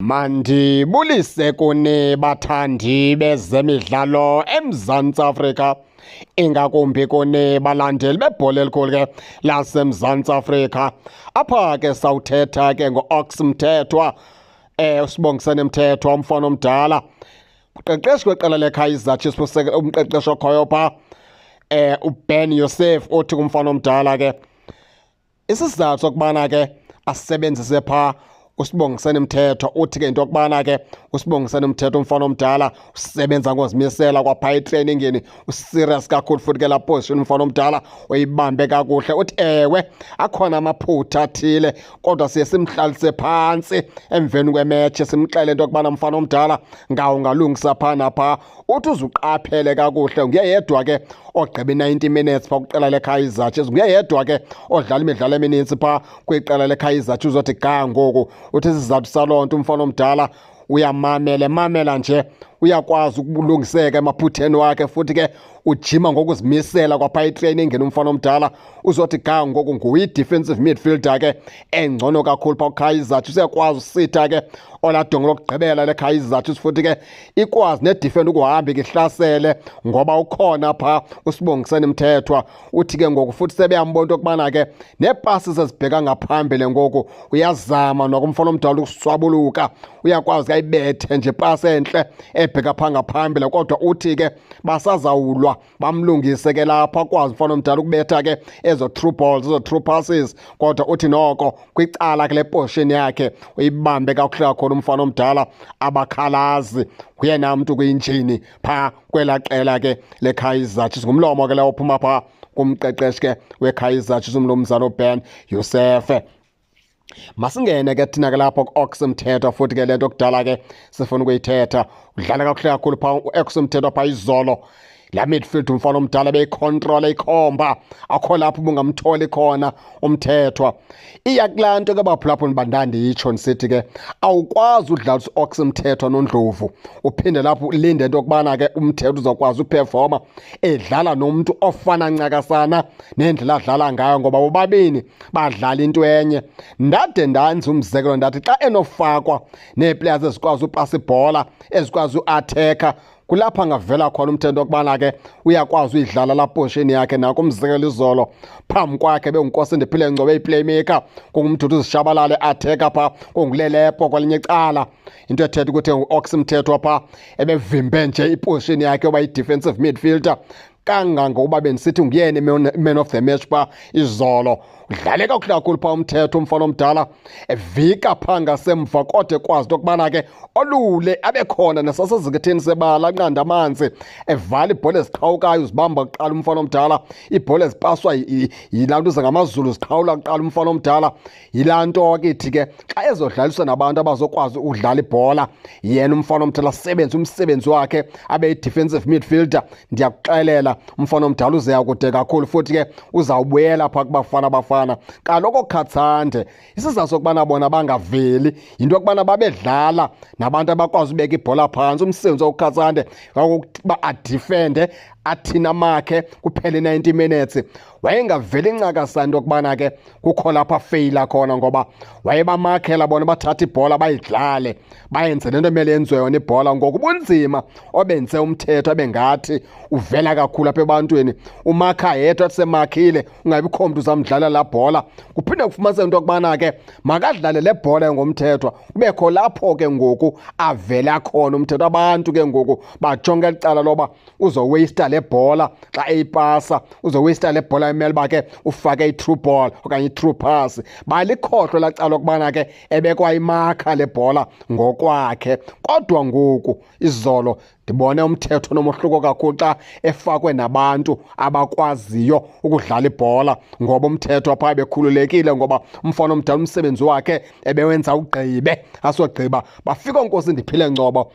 Mandibulise kuni bathandi bezemidlalo eMzantsi Afrika, ingakumbi kuni balandeli bebhola elikhulu ke laseMzantsi Afrika. Apha ke sawuthetha ke ngo-Ox Mthethwa, uSibongiseni Mthethwa, umfana omdala, mqeqeshi kweqela leKaizer Chiefs, umqeqeshi okhoyo phaa, uBen Yosef, uthi kumfana omdala ke isizathu sokubana ke asebenzise phaa uSibongiseni Mthethwa, uthi ke into yokubana ke uSibongiseni Mthethwa umfana omdala usebenza ngozimisela kwaphaa etrainingini, userious kakhulu, futhi ke laa position umfana omdala uyibambe kakuhle. Uthi ewe akhona amaphutha athile, kodwa siye simhlalise phantsi emveni kwemetshi simxele into yokubana mfana omdala ngawo ungalungisa phaa naphaa. Uthi uzuqaphele kakuhle, nguye yedwa ke ogqiba i-90 minutes phaa kwiqela leKaizer Chiefs, nguye yedwa ke odlala imidlalo eminintsi phaa kwiqela leKaizer Chiefs. Uzothi ga ngoku, uthi isizathu saloo nto umfana omdala uyamamela, emamela nje uyakwazi ukulungiseka emaphutheni wakhe, futhi ke ujima ngokuzimisela kwaphaa etrainingini. Umfana omdala uzothi ga ngoku nguye i-defensive midfielder ke engcono kakhulu phaa kuKaizer Chiefs, uyakwazi usitha ke olaa dongo lokugqibela leKaizer Chiefs, futhi ke ikwazi nedefend ukuhamba ikihlasele ngoba ukhona phaa uSibongiseni Mthethwa. Uthi ke ngoku futhi sebeyambona into yokubana ke neepasi sezibheka ngaphambili ngoku, uyazama nokumfana omdala ukuswabuluka, uyakwazi ke ayibethe nje pasi entle ebheka phaa ngaphambili, kodwa uthi ke basazawulwa bamlungise ke lapho akwazi umfana omdala ukubetha ke ezo through balls, ezo through passes. Kodwa uthi noko kwicala kule portion yakhe uyibambe kakuhle kakhulu umfana omdala, abakhalazi, nguyena mntu kwinjini phaa kwelaa qela ke leKaizer Chiefs. Ngumlomo ke lewo ophuma phaa kumqeqeshi ke weKaizer Chiefs, umnumzana uBen Youssef. Masingene ke thina ke lapho ku-Ox Mthethwa, futhi ke le nto kudala ke sifuna ukuyithetha. Udlala kakuhle kakhulu phaa u-Ox Mthethwa phaa izolo, laa midfield umfana omdala beyikhontrola ikhomba, akho lapho ubungamtholi khona uMthethwa. Iya kulaa nto ke baphulaphula uba ndandiyitsho ndisithi ke awukwazi udlalisa u-Ox Mthethwa noNdlovu uphinde lapho ulinde into yokubana ke uMthethwa uzawukwazi uphefoma edlala nomntu ofana ncakasana nendlela adlala ngayo, ngoba bobabini badlala into enye. Ndade ndanza umzekelo ndathi xa enofakwa nee-players ezikwazi upasa ibhola, ezikwazi uathekha, kulapho angavela khona umthetho wokubana ke uyakwazi uyidlala laa portion yakhe. Nako umzekelo izolo phambi kwakhe benguNkosi Ndiphile Ngcobo eyi-playmaker, kunguMduduzi Shabalala atheka phaa, kunguLelepo kwelinye icala, into ethetha ukuthi ngu-Ox Mthethwa phaa ebevimbe nje iportion yakhe yoba yi-defensive midfielder, kangangokuba bendisithi nguyena man of the match phaa izolo. Udlale kakuhle kakhulu phaa uMthetho umfana omdala, evika phaa ngasemva, kodwa ekwazi into yokubana ke olule abe khona nasasezikithini sebala, anqanda amanzi, evala iibhola eziqhawukayo, uzibamba kuqala umfana omdala, iibhola ezipaswa yilaa nto zangamaZulu ziqhawula kuqala umfana omdala. Yilaa nto ke ithi ke xa ezodlaliswa nabantu abazokwazi ukudlala ibhola, yena umfana omdala asebenze umsebenzi wakhe abe yi-defensive midfielder, ndiyakuxelela umfana omdala uzeya kude kakhulu, futhi ke uzawubuyela phaa kuBafana Bafana. Kaloku Khathande, isizathu sokubana bona bangaveli yinto yokubana babedlala nabantu abakwazi ubeka ibhola phantsi. Umsebenzi woKhathande wakuba adifende, athina amakhe kuphele i-90 minutes, wayengaveli ncakasana into yokubana ke kukho lapho afeyila khona, ngoba wayebamakhela bona bathatha ibhola bayidlale, bayenze le nto emele yenziwe yona ibhola. Ngoku ubunzima obenze umthetho abengathi uvela kakhulu apha ebantwini, umakha yedwa, athi semakhile ungabikho mntu uzamdlala laa bhola, kuphinde kufumaniseke into yokubana ke makadlale le bhola engoMthethwa, kubekho lapho ke ngoku avela khona umthetho, abantu ke ngoku bajonge licala loba uzoweyista le bhola xa eyipasa, uzoweyista le bhola emele uba ke ufake i-through ball okanye i-through pass, balikhohlwe laa cala lokubana ke ebekwayimakha le bhola ngokwakhe. Kodwa ngoku izolo ndibone umthetho nomohluko kakhulu xa efakwe nabantu abakwaziyo ukudlala ibhola, ngoba umthetho apha bekhululekile, ngoba umfana omdala umsebenzi wakhe ebewenza ugqibe, asogqiba bafika oNkosi Ndiphile Ngcobo.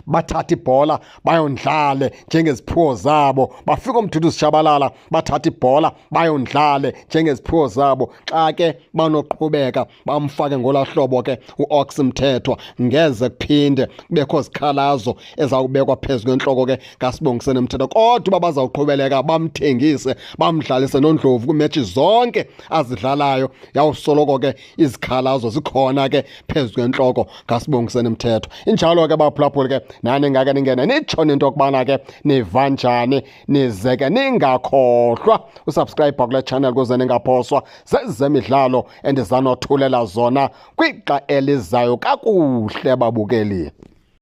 Bathatha ibhola bayondlale njengeziphiwo zabo. Bafika oMduduzi Shabalala, bathatha ibhola bayondlale njengeziphiwo zabo. Xa ke banoqhubeka bamfake ngolaa hlobo ke uOx Mthethwa, ngeze kuphinde kubekho zikhalazo ezawubekwa phezu kwentloko ke kaSibongiseni Mthethwa. Kodwa uba bazawuqhubeleka bamthengise, bamdlalise noNdlovu kwiimetshi zonke azidlalayo, yawusoloko ke izikhalazo zikhona ke phezu kwentloko kaSibongiseni Mthethwa. Injalo ke baphulaphuli ke, nani ngake ningene nitsho into yokubana ke niva njani, nize ke ningakhohlwa usubscribe kule channel kuze ningaphoswa zezemidlalo endizanothulela zona kwixa elizayo. Kakuhle babukeli.